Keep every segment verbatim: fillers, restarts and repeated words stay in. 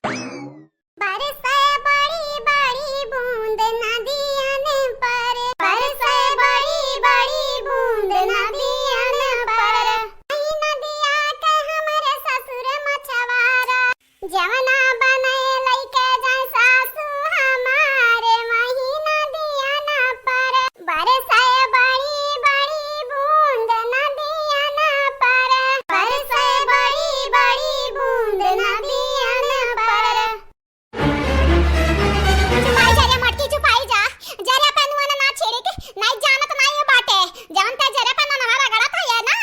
बरसे बड़ी बड़ी बूंद नदियन पर, बरसे बड़ी बड़ी बूंद नदियन पर। आई नदिया के हमरे ससुर मछवारा, जवना बनय लइके जाय सासु हमारे, वही नदियन पर। बरसे बड़ी बड़ी बूंद नदियन पर, बरसे बड़ी बड़ी बूंद नदियन पर। चुपाई जा रे मटकी, चुपाई जा। जरे पे नुआ ना छिड़क, नाई जानत नाई बाटे। जवन ते जरे पे ननवा रगड़त है ना,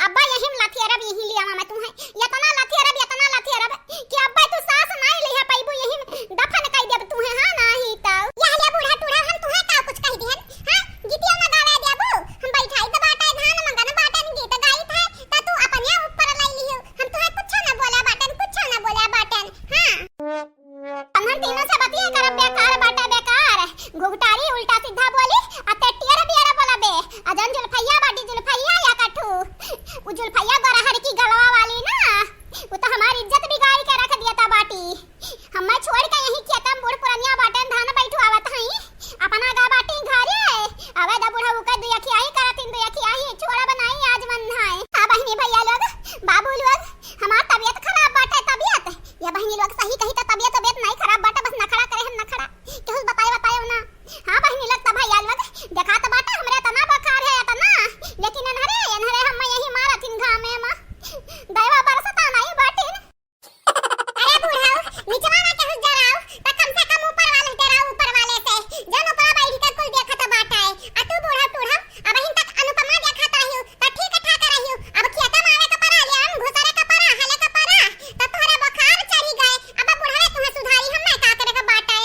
अब्बा यही में लथियरब, यही लियावा मैं तुहे। यतना लथियरब, यतना लथियरब कि अब्बा तू सास नाई लिहा पइबू, यही में दफन कइ देब तुहे, हाँ, नाही तउ। यह ले बूढ़ा टूढ़ा, हम तुहे का कुछ कहि दिहन? हाँ, गीतिया ना गावे देबू? हम बैठाई त बाटे, धान मंगन बाटन, गीत गाइत है, त तू अपने ऊपर लइ लिहू। हम तुहे कुछ ना बोले बाटन, कुछ ना बोले बाटन, हाँ। तन्हन तीनों से बतिया करब बेकार बाटे बेकार। घुघटारी उल्टा सीधा बोली, आ ते टियर बियर बोलबे। आ जौन जुल्फैया बाटी जुल्फैया या कठू। उ जुल्फैया गोरहर की गलवा वाली ना, उ तो हमार इज्जत बिगाड़ के रख दिया था बाटी। हम्मे छोड़ के यही खेत में बूढ़ पुरनिया बाटेन धान बैठवावत हई। अपना गा बाटी घरे। अबे दा बूढ़ा उका दुयखियाही करत इन दुयखियाही छोड़ा बनाई आज मन है। आ बहिनी भैया लोग, बाबू लोग, हमार तबियत खराब बाटे तबियत। या बहिनी लोग सही कही त तबियत, तबियत नाई खराब बाटे, बस नखड़ा करे हम नखड़ा। केहू बताए बताए ना। हाँ बहिनी लोग त भैया लोग, देखा त बाटे हमरे तना बुखार है तना, लेकिन एनहरे, एनहरे हम यही मारत इन घामे मा। दयवा बरसता नाई बाटिन। अरे बूढ़ऊ, निचवा ना केहू डराऊ, त कम से कम ऊपर वाले डराऊ, ऊपर वाले से। जौन ऊपरा बैठ के कुल देखत बाटे। आ तू बूढ़ऊ टूढ़ऊ, अबहिन तक अनुपमा देखत रहियो, त ठीक ठाक रहियो। अब खेते में आवे के परा, ले हम घुसरे के परा, हले के परा, त तोहरे बुखार चढ़ी गए। अब बूढ़वे तुहे सुधारी, हम्मे का करे के बाटे।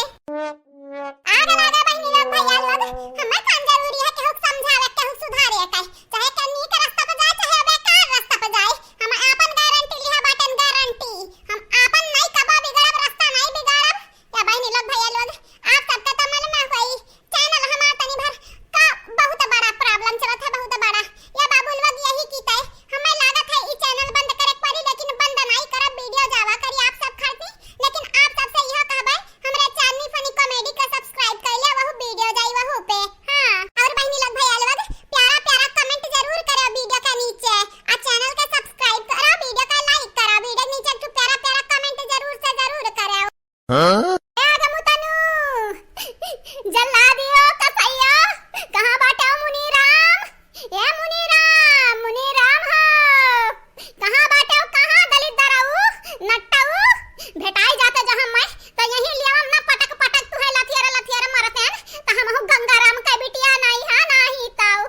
आग लागे बहिनी लोग, भैया लोग, हम्मे कौन जरूरी है केहू के समझावे, केहू के सुधारे के? चाहे के नीक रास्ता पे जाए, चाहे बेकार रास्ता पे जाए, हम आपन गारंटी लिहा बाटन, गारंटी। हम आपन नाई कबो बिगड़ब, रास्ता नाई बिगाड़ब। या बहिनी लोग, भैया लोग, आप सबके तो मन में होई, channel हमार तनी भर का बहुत बड़ा problem चलत है, बहुत बड़ा। या बाबू लोग, यही की तय हमें लागत है ई channel बंद करे के पड़ी, लेकिन बंद नाई करब, video जावा करी आप सब खातिर। लेकिन आप सबसे यह कहबे, हमरे चांदनी funny comedy का subscribe कर ले, वहू video जाई वहू पे। हाँ, और बहिनी लोग, भैया लोग, प्यारा प्यारा comment जरूर करे video के नीचे, आ channel के subscribe करा, video का like करा, video नीचे एक ठो प्यारा प्यारा comment जरूर से जरूर करे। हाँ? ए आगे मुतनु, जल्लादियो कसैया, कहाँ बाटे हो मुनीराम? ए मुनीराम, मुनीराम हो, कहाँ बाटे हो, कहाँ दलित दराऊ, नट्टाऊ? भेटाई जाते जहाँ मैं, तो यही लियावा ना पटक पटक तुहे लथियर लथियर मरतेन, तो हमहू गंगाराम के बिटिया नाई हा, नाही ताऊ।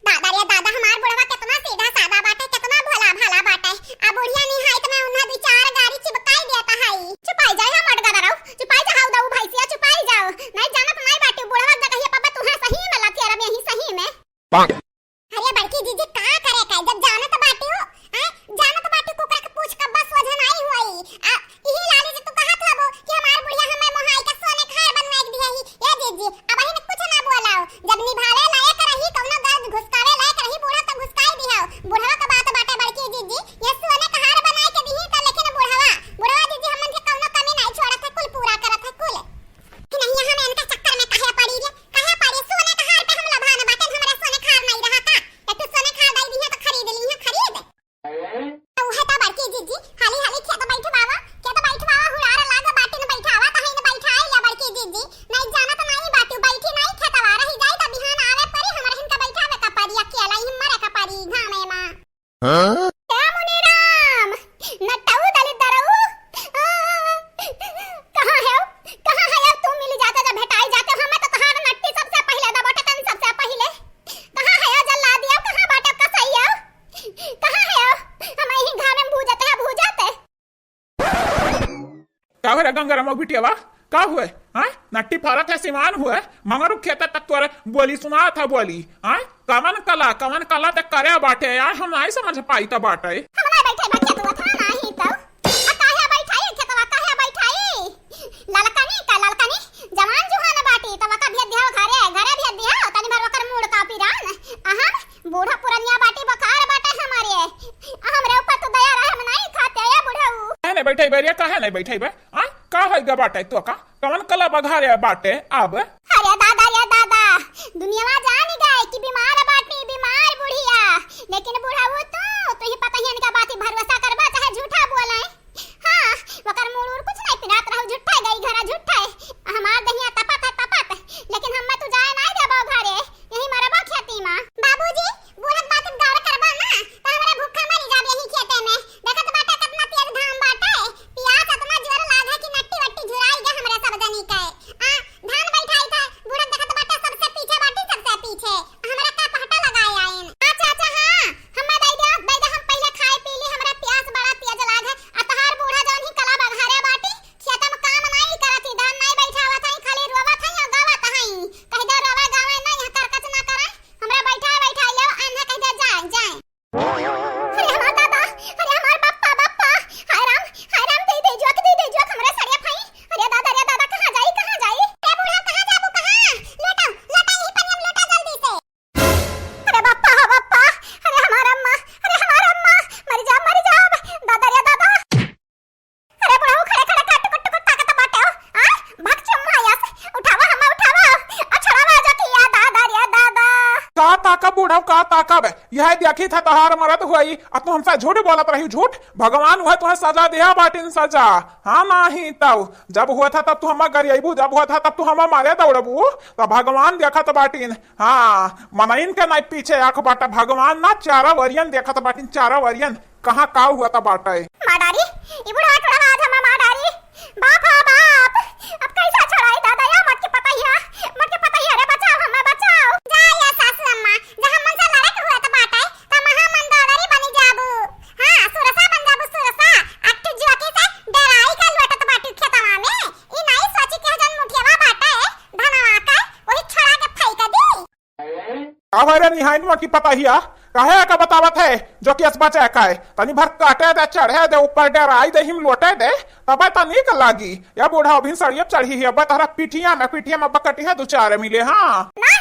दादा रे दादा, हमार बुढ़वा केतना सीधा सादा बाटे, केतना भोला भाला बाटे। आ बुढ़िया निहायत में उन्हा दुई चार गारी चिपकाई देता हई। चुपाई जाए हम अटगा दराऊ, चुपाई जा हाउ दाऊ भैंसिया, चुपाई जाओ। नहीं जानत नहीं बाटी, बुढ़वा जगहिया पब्बा तुहे सही में लथियर में ही सही में। अरे बड़की जीजी, का करे का, जब जानत बाटी हो, हैं? जानत बाटी कुकरा के पूछ कब्बा सोझा नाई होई। आ, इही लाली जे तू कहत हबो कि हमार बुढ़िया हमें मोहाई के सोने के हार बनवाई के दिया ही। ए जीजी, अबहिन कुछ ना बोलाओ। जब निभावे लायक रही, कौनो गर्द घुसकावे लायक रही, बूढ़ा तो घुसकाई दिया। बुढ़वा के बात बाटे बड़की जीजी, ये सोने के हार बनाई के दिही त लेकिन बुढ़वा, बुढ़वा जीजी हमन के कौनो कमी नाई छोड़त है, कुल पूरा करत है, कुल। कि नहीं हम इनका चक्कर में काहे पड़ी रे? काहे पड़ी? सोने के हार पे हम लोभान बाटे, हमरे सोने के हार नाई रहा का? एक ठो सोने के हार दई दिहे तो खरीद ली है, खरीद। तो उहे तो बड़की जीजी, हाली हाली खेत बैठवावा, खेत बैठवावा, हुड़ार लाग बाटिन बैठावा, तहिन बैठाई ले बड़की जीजी। नहीं जानत नहीं बाटू, बैठी नहीं खेतवा, रही जाई त बिहान आवे परी, हमरे हिन के बैठावे का परी, अकेला ही मरे का परी घामे मा। हाँ? ए मुनीराम, नट्टाऊ दलित दराऊ, आ, कहाँ है? कहाँ है? अब तू मिल जाते, जब भेटाई जाते, हमें तो तहार नट्टी सबसे पहिले दबोटे तन सबसे पहिले। कहाँ है जल्लादिया? कहाँ बाटे कसैया? कहाँ है? हम यही घामे में भूजत है, भूजत। का हो रे गंगाराम बिटियावा? का हुए? हाँ? नट्टी फारत है, सिवान हुए, मगर उ खेत तक तोरे बोली सुनात है, बोली। हाँ? कवन कला, कवन कला ते करे बाटे यार, हम नाई समझ पाई त बाटे। हम ना बैठे बा खेतवा था नाही तो। आ काहे बैठाई खेतवा, काहे बैठाई? ललकनी का ललकनी, जवान जुहान बाटी, त वका भेज दिया घरे, घरे भेज दिया, तनी भर वकर मूड़ का पिरान। अहम बूढ़ा पुरनिया बाटी, बुखार बाटे हमरे। आ हमरे ऊपर तो दया रहे, हम नाई खाते, ए बूढ़ा। बैठइबे रे, काहे नहीं बैठइबे? आ, का होइ गा बाटे तो का? कवन कला बघारे बाटे अब? अरे दादा रे दादा, दुनियावा जान गए कि बीमार बाटी, बीमार बुढ़िया। लेकिन बुढ़ऊ तू, तू ही पता ही इनका बात ही भरोसा करबा, चाहे झूठा बोले। हाँ, वकर मूड़ उड़ कुछ नहीं पिरात रहू, झूठा गई घरा, झूठा। हमार दहिया तपत है, तपत। लेकिन हम्मे तू जाए नहीं देबो घरे, यही मरबो खेती मा। बाबूजी, बूढ़क बात गौर करबा ना, त हमरा भूखा मरी जाब यही खेते में। देखत बाटे कितना तेज घाम बाटे, पियास इतना जोर लाग है कि नट्टी वट्टी झुराई गए हमरे सब जनी के। आ, धान बैठाई था, बूढ़क देखत बाटे सबसे पीछे बाटी, सबसे पीछे। हमरा का पहटा लगाए आइन। अच्छा, अच्छा, हाँ, हम्मे दे दे, दे दे, हम पहले खाए पी ली, हमरा पियास बड़ा तेज लाग है। आ तहार बूढ़ा जौन ही कला बघारे बाटी, खेत में काम नाई करत ही, धान नाई बैठावत हई, खाली रोवत हई और गावत हई। कह दे रोवे गावे ना, यहाँ करकच ना करे, हमरा बैठा बैठा ले, अन्हे कह दे जाए, जाए। अरे हमार दादा, अरे हमार बप्पा, बप्पा, हाय राम, हाय राम, दे दे जोक, दे दे जोक, हमरा सरिया फाई। अरे दादा, अरे दादा, कहाँ जाई, कहाँ जाई? ए बूढ़ा, कहाँ जाबू, कहाँ? लोटा, लोटा, यही पनिया में लोटा जल्दी से। अरे बप्पा, हो बप्पा, अरे हमार अम्मा, अरे हमार अम्मा, मर जा, मर जा, दादा रे दादा। अरे बुढ़ऊ खड़े खड़े का टुकुर टुकुर ताकत बाटे हो? आ? भग चुम्मा यस, उठावा हमें उठावा। अछड़ावा जो किया दादा रे दादा। का ताकब बुढ़ऊ का ताकब? यह देखी था तहार मरत हुई, अब तू हमसे झूठ बोलत रही झूठ। भगवान वह तुम्हें सजा दिया बाटिन सजा। हाँ नाही तब, जब हुआ था तब तू हमें गरियाबू, जब हुआ था तब तू हमें मारे दौड़बू, तब भगवान देखत बाटिन। हाँ, मनइन के नहीं पीछे आँख बाटा, भगवान ना चारा वरियन देखत बाटिन, चारा वरियन। कहाँ का हुआ था बाटा है? मार डारी, ई बुढ़वा टुढ़वा आज हमें मार डारी। बाप हो बाप, अब कैसा छोड़ाई दादा या मटके पतैया, मटके पतैया रे बचाओ हमें बचाओ। जा या सासू अम्मा, जहाँ मन से लड़क हुआ था बाटा है, त महा मंदोदरी बनी जाबू। हाँ, सुरसा बन जाबू सुरसा, अट्ठू जुआकी से डराई का लोटत बाटू खेतवा में। ई नहीं सोची के जन मुठियावा बाटा है, धनवा का, वही छोड़ा के फेंक दी। का भय रे निहाइन मा की पतहिया? काहे का बतावत है जो केस बचे का है? तनी भर काटे दे, चढ़े दे, ऊपर डेराई दे, हिम लोटे दे, तबे त नीक लागी। या बूढ़ा अभिन सड़िया चढ़ी है, अब तहरा पिठिया में, पिठिया में बकटिया दो चार मिले, हाँ। ना